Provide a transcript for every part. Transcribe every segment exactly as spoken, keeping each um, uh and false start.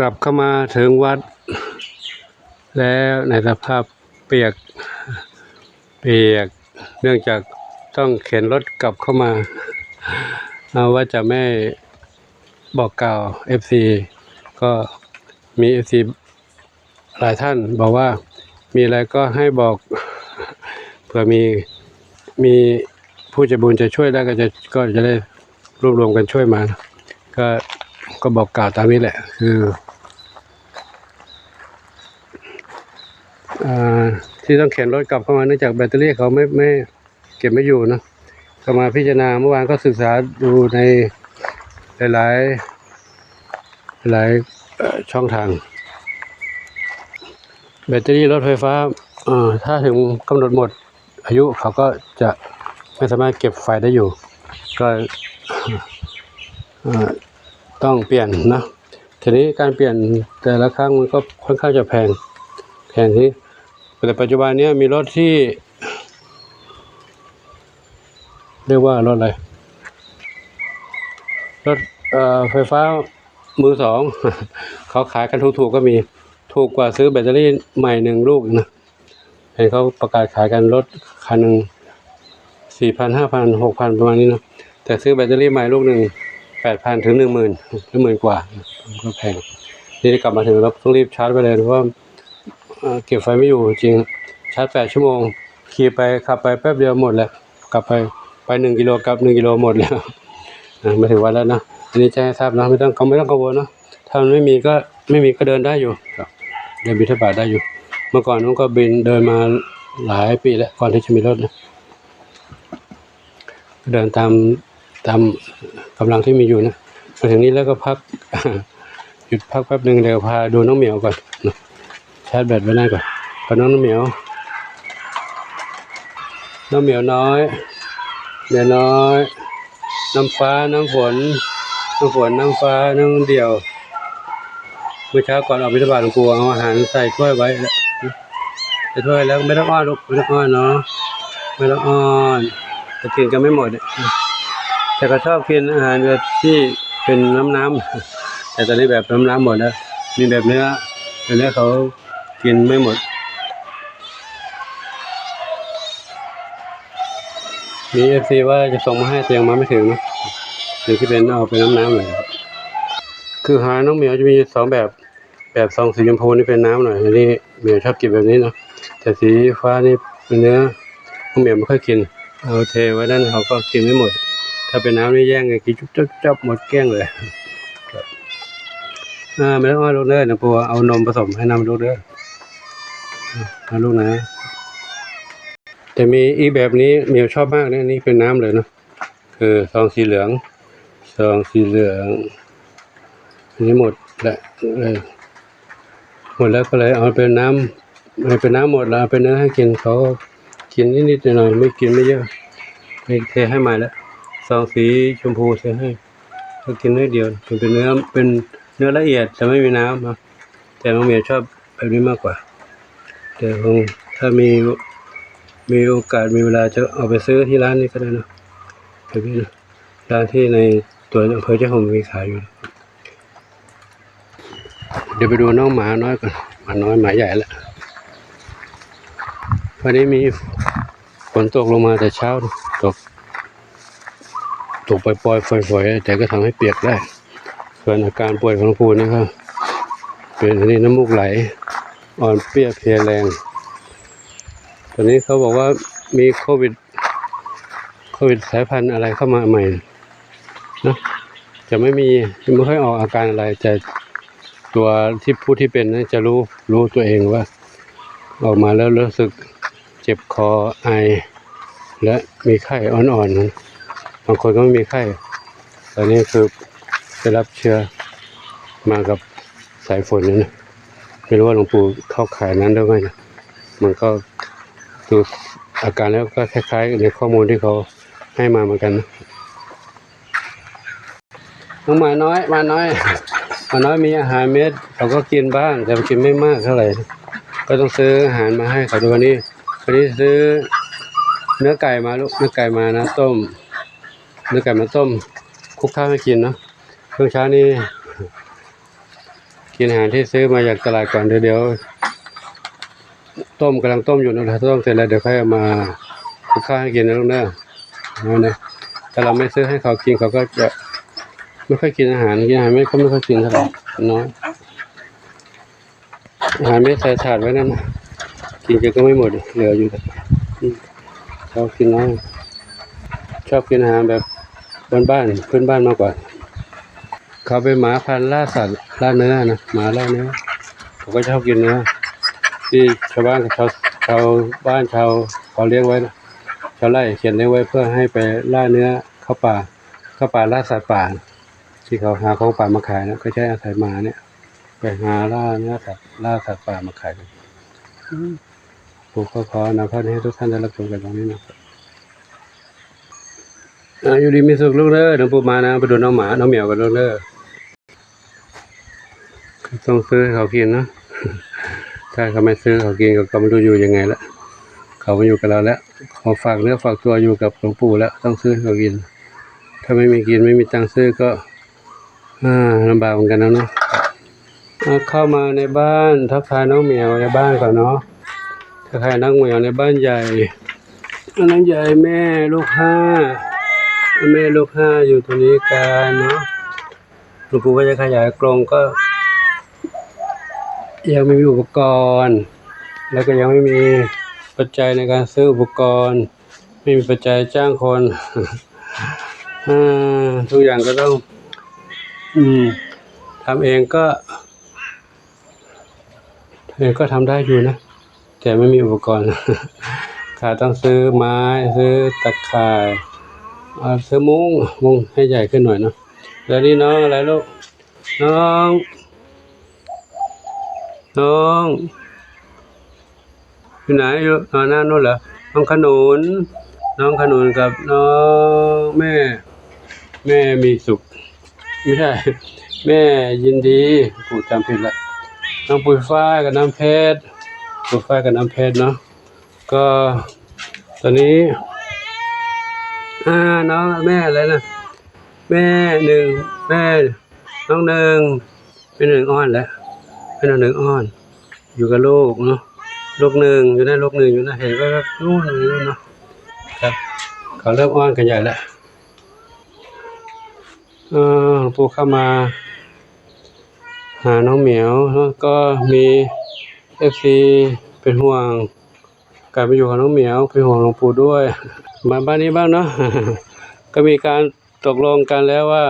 กลับเข้ามาถึงวัด แล้วในสภาพเปียก เปียก เนื่องจากต้องเข็นรถกลับเข้ามา เอาว่าจะไม่บอกกล่าว เอฟซี ก็มี เอฟซี หลายท่านบอกว่ามีอะไรก็ให้บอก เผื่อมี มีผู้ใจบุญจะช่วยได้ก็จะ ก็จะได้รวบรวมกันช่วยมา ก็ ก็บอกกล่าวตามนี้แหละ คือ อ่า ที่ต้องเข็นรถกลับเข้ามาเนื่องจากแบตเตอรี่เขาไม่ ไม่ เก็บไม่อยู่เนาะ ก็มาพิจารณา เมื่อวานก็ศึกษาดูในหลายๆ หลาย เอ่อ ช่องทาง แบตเตอรี่รถไฟฟ้า เอ่อ ถ้าถึงกำหนดหมดอายุเขาก็จะไม่สามารถเก็บไฟได้อยู่ ก็ เอ่อ ต้องเปลี่ยนนะ ทีนี้การเปลี่ยนแต่ละครั้งมันก็ค่อนข้างจะแพง แพงที่ แต่ปัจจุบันเนี้ยมีรถที่ เรียกว่ารถอะไร รถ เอ่อ ไฟฟ้ามือสอง เขาขายกันถูกๆก็มี ถูกกว่าซื้อแบตเตอรี่ใหม่หนึ่งลูกนะ เห็นเขาประกาศขายกันรถคันหนึ่ง สี่พัน ห้าพัน หกพัน ประมาณนี้นะ แต่ซื้อแบตเตอรี่ใหม่ลูกหนึ่ง แปดพัน ถึง หนึ่งหมื่น หรือหมื่นกว่า ก็แพง นี่กลับมาถึงเราต้องรีบชาร์จไปเลย เพราะว่า เอ่อ เก็บไฟไม่อยู่จริง ชาร์จแปดชั่วโมง ขี่ไปขับไปแป๊บเดียวหมดแล้ว กลับไป ไปหนึ่งกิโล กลับหนึ่งกิโลหมดแล้ว นะ มาถึงวัดแล้วนะ อันนี้แจ้งให้ทราบนะ ไม่ต้อง ไม่ต้องกังวลเนาะ ถ้ามันไม่มีก็ ไม่มีก็เดินได้อยู่ ครับ เดินบิณฑบาตได้อยู่ เมื่อก่อนน้องก็บิน เดินมาหลายปีแล้ว ก่อนที่จะมีรถนะ เดินตาม ตามกำลังที่มีอยู่นะ มาถึงนี้แล้วก็พัก หยุดพักแป๊บหนึ่ง เดี๋ยวพาดูน้องเหมียวก่อนนะ ชาร์จแบตไว้นั่นก่อน กับน้องเหมียว น้องเหมียวน้อย เหมียวน้อย น้ำฟ้า น้ำฝน น้ำฝน น้ำฟ้า น้องเดี่ยว เมื่อเช้าก่อนออกบิณฑบาต หลวงปู่เอาอาหารใส่ถ้วยไว้ ใส่ถ้วยแล้ว ไม่ต้องอ้อนลูก ไม่ต้องอ้อนเนาะ ไม่ต้องอ้อน จะกินกันไม่หมดเนี่ย แต่ก็ชอบกินอาหารแบบที่เป็นน้ำๆ แต่ตอนนี้แบบน้ำๆหมดแล้ว มีแบบเนื้อ แต่เนื้อเขากินไม่หมด มี เอฟซี ว่าจะส่งมาให้แต่ยังมาไม่ถึงนะ หรือที่เป็นเอาเป็นน้ำๆหน่อยครับ คือหาน้องเหมียวจะมีสองแบบ แบบซองสีชมพูนี่เป็นน้ำหน่อย อันนี้เหมียวชอบกินแบบนี้เนาะ แต่สีฟ้านี่เป็นเนื้อ น้องเหมียวไม่ค่อยกิน เอาเทไว้นั่นเขาก็กินไม่หมด ถ้าเป็นน้ำนี่แย่งกันกินจุ๊บๆๆ หมดเกลี้ยงเลย อ่า ไม่ต้องอ้อนลูกเด้อ เดี๋ยวปู่เอานมผสมให้น้ำลูกเด้อ เอาลูกนะ แต่มีอีกแบบนี้เหมียวชอบมากนะ นี่เป็นน้ำเลยเนาะ คือซองสีเหลือง ซองสีเหลือง อันนี้หมดละ เออ หมดแล้วก็เลยเอาเป็นน้ำ เอาเป็นน้ำหมดแล้ว เอาเป็นเนื้อให้กิน เขากินนิดๆหน่อยๆ ไม่กินไม่เยอะ ไม่เทให้ใหม่ละ ซองสีชมพูเทให้ ก็กินนิดเดียว มันเป็นเนื้อ เป็นเนื้อละเอียด แต่ไม่มีน้ำเนาะ แต่น้องเหมียวชอบแบบนี้มากกว่า แต่คงถ้ามี มีโอกาส มีเวลาจะเอาไปซื้อที่ร้านนี้ก็ได้เนอะ แบบนี้นะ ร้านที่ในตัวอำเภอเจ้าหงส์มีขายอยู่ เดี๋ยวไปดูน้องหมาน้อยก่อน หมาน้อยหมาใหญ่แล้ว วันนี้มีฝนตกลงมาแต่เช้า ตก ตกปล่อยๆฝอยๆ แต่ก็ทำให้เปียกได้ ส่วนอาการป่วยของหลวงปู่นี่ก็เป็นอันนี้ น้ำมูกไหล อ่อนเพลียเพลียแรง ตอนนี้เขาบอกว่ามีโควิด โควิดสายพันธุ์อะไรเข้ามาใหม่นะ จะไม่มี ไม่ค่อยออกอาการอะไร แต่ตัวที่ ผู้ที่เป็นนะจะรู้ รู้ตัวเองว่า ออกมาแล้วรู้สึกเจ็บคอ ไอ และมีไข้อ่อนๆนะ บางคนก็ไม่มีไข้ แต่นี่คือได้รับเชื้อมากับสายฝนนี่นะ ไม่รู้ว่าหลวงปู่เข้าข่ายนั้นด้วยไหมนะ มันก็ดูอาการแล้วก็คล้ายๆในข้อมูลที่เขาให้มาเหมือนกันนะ น้องหมาน้อย หมาน้อย หมาน้อยมีอาหารเม็ด เขาก็กินบ้าง แต่กินไม่มากเท่าไหร่ ก็ต้องซื้ออาหารมาให้เขาด้วย วันนี้ วันนี้ซื้อเนื้อไก่มาลูก เนื้อไก่มานะ ต้ม เนื้อไก่มาต้ม คลุกข้าวให้กินเนาะ ช่วงเช้านี้ กิ กินอาหารที่ซื้อมาจากตลาดก่อน เดี๋ยว เดี๋ยวต้ม กำลังต้มอยู่นะ ถ้าต้มเสร็จแล้วเดี๋ยวค่อยเอามาคลุกข้าวให้กินนะลูกเนอะ เอานะ ถ้าเราไม่ซื้อให้เขากิน เขาก็จะไม่ค่อยกินอาหาร กินอาหารไม่ เขาไม่ค่อยกินเท่าไหร่ น้อย อาหารเม็ดใส่ถาดไว้นั่นนะ กินจนก็ไม่หมด เหลืออยู่ อืม เขากินน้อย ชอบกินอาหารแบบบ้านๆ พื้นบ้านมากกว่า เขาเป็นหมาพันธุ์ล่าสัตว์ ล่าเนื้อนะ หมาล่าเนื้อ เขาก็ชอบกินเนื้อ ที่ชาวบ้าน ชาว ชาวบ้าน ชาว เขาเลี้ยงไว้นะ ชาวไร่เขียนเลี้ยงไว้เพื่อให้ไปล่าเนื้อ เข้าป่า เข้าป่าล่าสัตว์ป่า ที่เขาหาของป่ามาขายนะ ก็ใช้อาศัยหมาเนี่ย ไปหาล่าเนื้อสัตว์ ล่าสัตว์ป่ามาขายกัน อืม ปู่ก็ขออำนวยพรให้ทุกท่านได้รับชมกันตรงนี้นะครับ อ่า อยู่ดีมีสุขลูกเด้อ หลวงปู่มานะ ไปดูน้องหมา น้องเหมียวกันลูกเด้อ ต้องซื้อให้เขากินเนาะ ถ้าเขาไม่ซื้อเขากิน เขาก็ไม่รู้อยู่ยังไงละ เขามาอยู่กับเราแล้ว เขาฝากเนื้อฝากตัวอยู่กับหลวงปู่แล้ว ต้องซื้อให้เขากิน ถ้าไม่มีกิน ไม่มีตังค์ซื้อก็ อ่า ลำบากเหมือนกันนะเนาะ อ่า เข้ามาในบ้าน ทักทายน้องเหมียวในบ้านก่อนเนาะ ทักทายน้องเหมียวในบ้านใหญ่ อันนั้นใหญ่ แม่ลูกห้า แม่ลูกห้าอยู่ตรงนี้กันเนาะ หลวงปู่ว่าจะขยายกรงก็ ยังไม่มีอุปกรณ์ แล้วก็ยังไม่มีปัจจัยในการซื้ออุปกรณ์ ไม่มีปัจจัยจ้างคน อ่า ทุกอย่างก็ต้อง อืม ทำเองก็ ทำเองก็ทำได้อยู่นะ แต่ไม่มีอุปกรณ์ ค่ะ ต้องซื้อไม้ ซื้อตะข่าย อ่า ซื้อมุ้ง มุ้งให้ใหญ่ขึ้นหน่อยเนาะ แล้วนี่น้องอะไรลูก น้อง น้อง อยู่ไหน อยู่ อ๋อ นั่นนู่นเหรอ น้องขนุน น้องขนุนกับน้องแม่ แม่มีสุข ไม่ใช่ แม่ยินดี ปู่จำผิดละ น้องปุยฝ้ายกับน้องเพชร ปุยฝ้ายกับน้องเพชรเนาะ ก็ ตอนนี้ อ่า น้องแม่อะไรนะ แม่หนึ่ง แม่ น้องหนึ่ง แม่หนึ่งอ้อนแล้ว แม่หนึ่งอ้อน อยู่กับลูกเนาะ ลูกหนึ่งอยู่นะ ลูกหนึ่งอยู่นะ เห็นก็นู่นอยู่นู่นเนาะ ครับ เขาเริ่มอ้อนกันใหญ่แล้ว เอ่อ หลวงปู่เข้ามาหาน้องเหมียว แล้วก็มีเอฟซีเป็นห่วงการเป็นอยู่ของน้องเหมียว เป็นห่วงหลวงปู่ด้วย มาบ้านนี้บ้างเนาะ ก็มีการตกลงกันแล้วว่า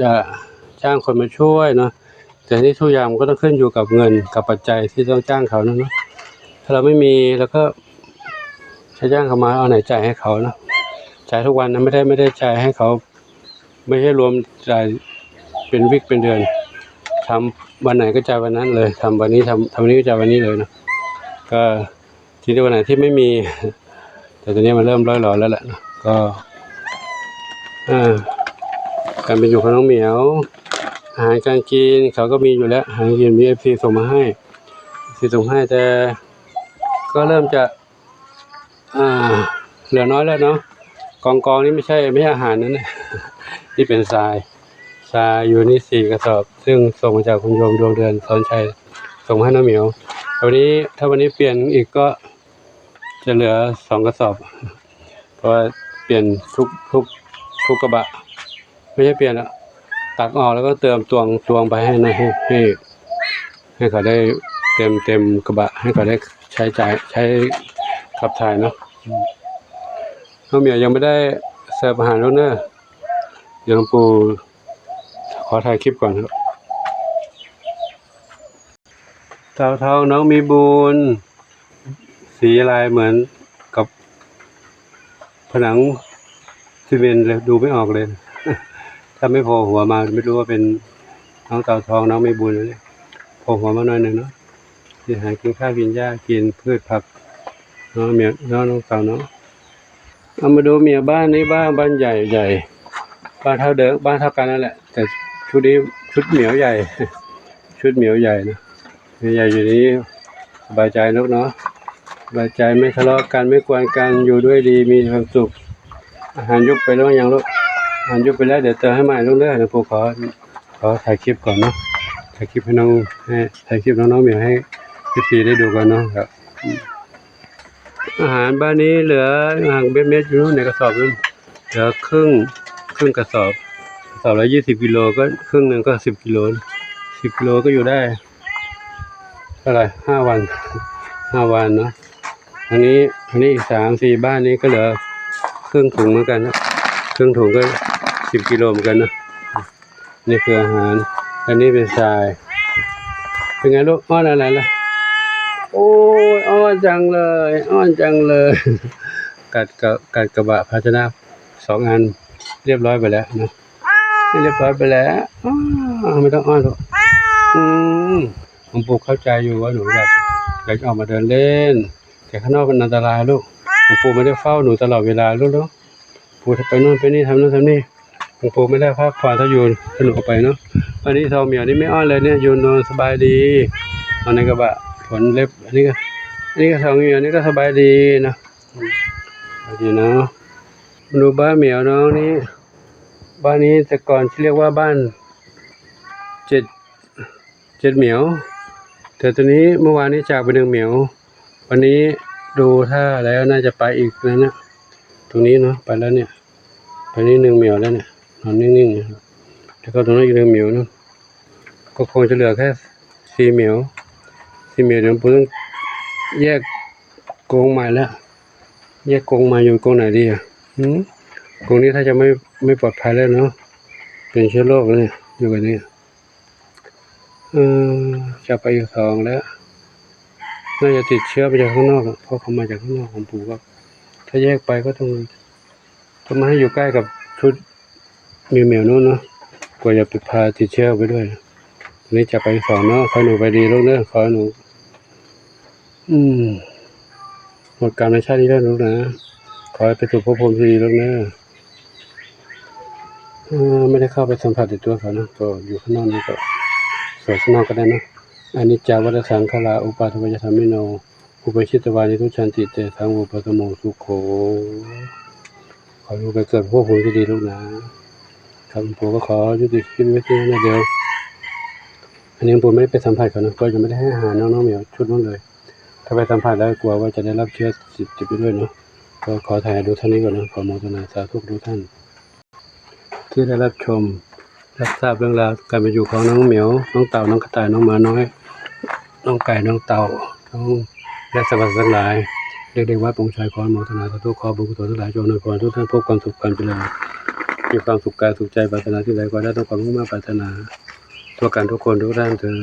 จะจ้างคนมาช่วยเนาะ แต่นี่ทุกอย่างมันก็ต้องขึ้นอยู่กับเงินกับปัจจัยที่ต้องจ้างเขานะเนาะ ถ้าเราไม่มีเราก็จะจ้างเขามาเอาไหนจ่ายให้เขาเนาะ จ่ายทุกวันนะ ไม่ได้ ไม่ได้จ่ายให้เขา ไม่ใช่รวมจ่ายเป็นวีคเป็นเดือน ทำวันไหนก็จ่ายวันนั้นเลย ทำวันนี้ ทำ ทำวันนี้ก็จ่ายวันนี้เลยเนาะ ก็ทีนี้วันไหนที่ไม่มี แต่ตอนนี้มันเริ่มร่อยหรอแล้วแหละเนาะ ก็ อ่า การเป็นอยู่ของน้องเหมียว อาหารการกินเขาก็มีอยู่แล้ว อาหารการกินมีเอฟซีส่งมาให้ เอฟซีส่งให้ แต่ก็เริ่มจะ อ่า เหลือน้อยแล้วเนาะ กองๆ นี่ไม่ใช่ ไม่ใช่อาหารนั่นนะ นี่เป็นทราย ทรายอยู่นี่สี่กระสอบ ซึ่งส่งมาจากคุณโยมดวงเดือน สอนชัย ส่งมาให้น้องเหมียว วันนี้ ถ้าวันนี้เปลี่ยนอีกก็จะเหลือสองกระสอบ เพราะว่าเปลี่ยนทุก ทุก ทุกกระบะ ไม่ใช่เปลี่ยนอะ ตักออกแล้วก็เติมตวง ตวงไปให้นะ ให้ ให้ ให้เขาได้เต็ม เต็มกระบะ ให้เขาได้ใช้จ่าย ใช้ขับถ่ายเนาะ น้องเหมียวยังไม่ได้เสิร์ฟอาหารลูกเนอะ เดี๋ยวหลวงปู่ขอถ่ายคลิปก่อนครับ เต่าทองน้องมีบุญ สีลายเหมือนกับผนังซีเมนต์เลย ดูไม่ออกเลย ถ้าไม่โผล่หัวมาไม่รู้ว่าเป็นน้องเต่าทองน้องมีบุญเลย โผล่หัวมาหน่อยหนึ่งเนาะ ที่หากินข้าวกินหญ้า กินพืชผักเนาะ เหมียวเนาะ น้องเต่าเนาะ เอามาดูเหมียวบ้านนี้บ้าง บ้านใหญ่ใหญ่ บ้านเท่าเดิม บ้านเท่ากันนั่นแหละ แต่ชุดนี้ชุดเหมียวใหญ่ ชุดเหมียวใหญ่นะ เหมียวใหญ่อยู่นี่สบายใจลูกเนาะ สบายใจ ไม่ทะเลาะกัน ไม่กวนกัน อยู่ด้วยดี มีความสุข อาหารยุบไปแล้วยังลูก อาหารยุบไปแล้ว เดี๋ยวเติมให้ใหม่ลูกเด้อ เดี๋ยวปู่ขอ ขอถ่ายคลิปก่อนเนาะ ถ่ายคลิปให้น้องให้ถ่ายคลิปน้องๆเหมียวให้เอฟซีได้ดูกันเนาะครับ อาหารบ้านนี้เหลืออาหารเม็ดๆอยู่ในกระสอบนึงเหลือครึ่งครึ่งกระสอบ กระสอบละยี่สิบกิโลก็ครึ่งหนึ่งก็สิบกิโลสิบกิโลก็อยู่ได้เท่าไหร่ห้าวันห้าวันเนาะอันนี้อันนี้อีกสามสี่บ้านนี้ก็เหลือครึ่งถุงเหมือนกันนะครึ่งถุงก็สิบกิโลเหมือนกันนะ นี่คืออาหาร อันนี้เป็นทราย เป็นไงลูก อ้อนอะไรล่ะ โอ้ย อ้อนจังเลย อ้อนจังเลย กัดกะกัดกระบะภาชนะสองอัน เรียบร้อยไปแล้วนะ เรียบร้อยไปแล้วอ้าวไม่ต้องอ้อนลูกอืมหลวงปู่เข้าใจอยู่ว่าหนูอยากอยากจะออกมาเดินเล่น แต่ข้างนอกมันอันตรายลูกหลวงปู่ไม่ได้เฝ้าหนูตลอดเวลาลูกเนาะปู่ไปโน่นไปนี่ทำโน่นทำนี่หลวงปู่ไม่ได้พักผ่อนถ้าอยู่ถ้าหนูออกไปเนาะอันนี้ทองเหมียวนี่ไม่อ้อนเลยเนี่ยยืนนอนสบายดีนอนในกระบะขนเล็บอันนี้ก็อันนี้ก็ทองเหมียวนี่ก็สบายดีนะอืมสบายดีเนาะดูบ้านเหมียวน้องนี่บ้านนี้แต่ก่อนเรียกว่าบ้านเจ็ดเจ็ดเหมียว แต่ตอนนี้เมื่อวานนี้จากไปหนึ่งเหมียว วันนี้ดูท่าแล้วน่าจะไปอีกแล้วนะตรงนี้เนาะไปแล้วเนี่ยไปนี่หนึ่งเหมียวแล้วเนี่ยนอนนิ่งๆนะครับแล้วก็ตรงนั้นอีกหนึ่งเหมียวนะก็คงจะเหลือแค่สี่เหมียวสี่เหมียวเดี๋ยวผมต้องแยกกรงใหม่แล้วแยกกรงใหม่อยู่กรงไหนดีอ่ะอืมกรงนี้ถ้าจะไม่ไม่ปลอดภัยแล้วเนาะเป็นเชื้อโรคแล้วเนี่ยอยู่กันนี้ เออจะไปอีกสองแล้วน่าจะติดเชื้อมาจากข้างนอกอะเพราะเขามาจากข้างนอกของปู่ก็ถ้าแยกไปก็ต้องต้องมาให้อยู่ใกล้กับชุดเหมียวๆนู้นเนาะกลัวจะไปพาติดเชื้อไปด้วยอันนี้จะไปอีกสองเนาะขอให้หนูไปดีลูกเนอะขอให้หนู อืมหมดกรรมในชาตินี้แล้วลูกนะขอให้ไปสู่ภพภูมิที่ดีลูกนะเออไม่ได้เข้าไปสัมผัสในตัวเขานะก็อยู่ข้างนอกนี่ก็สวดข้างนอกก็ได้นะอันนี้จาวัตสังขาราอุปาทวยธรรมิโนอุปชิตวานิทุชันติเตสังอุปสมโมสุโขขอลูกไปเกิดภพภูมิที่ดีลูกนะครับผมก็ขอยุติคลิปไว้ที่นี่เดียวอันนี้ผมไม่ได้ไปสัมผัสเขานะก็ยังไม่ได้ให้อาหารน้องๆเหมียวชุดนั้นเลย ถ้าไปสัมผัสแล้วกลัวว่าจะได้รับเชื้อติดไปด้วยเนาะก็ขอถ่ายดูเท่านี้ก่อนนะขอโมทนาสาธุทุกท่าน ที่ได้รับชมรับทราบเรื่องราวการเป็นอยู่ของน้องเหมียวน้องเต่าน้องกระต่ายน้องหมาน้อย น้องไก่น้องเต่าน้องและสรรพสัตว์ทั้งหลายเรียกได้ว่าปวงชายขอโมทนาสาธุขอบุญกุศลทั้งหลายจงอำนวยพรทุกท่านพบความสุขความเจริญมีความสุขกายสุขใจปรารถนาที่ใดก็ได้ต้องความมุ่งมั่นปรารถนาทั่วกันทุกคนทุกท่านเทอญ